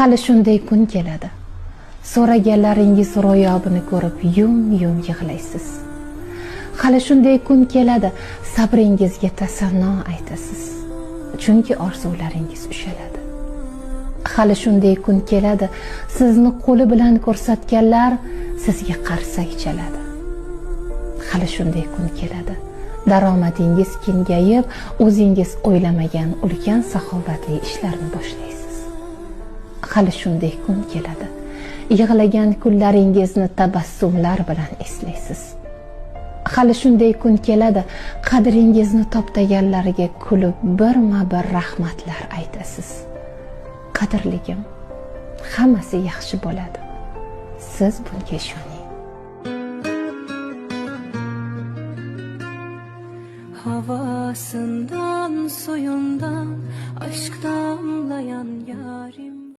Hali shunday kun keladi. So'raganlaringiz ro'yobini ko'rib yum-yum yig'laysiz. Hali shunday kun keladi, sabringizga tasanno aytasiz. Chunki orzularingiz ushaladi. Hali shunday kun keladi, sizni qo'li bilan ko'rsatganlar sizga qarsak chaladi. Hali shunday kun keladi, daromadingiz kengayib, o'zingiz o'ylamagan ulkan saxovatli ishlarni boshlaysiz. Hali shunday kun keladi, yig'lagan kunlaringizni tabassumlar bilan eslaysiz. Hali shunday kun keladi, qadringizni toptaganlarga kulib birma-bir rahmatlar aytasiz. Qadrligim, hammasi yaxshi bo'ladi. Siz bunga ishoning. Havasından, suyundan aşk damlayan yarim.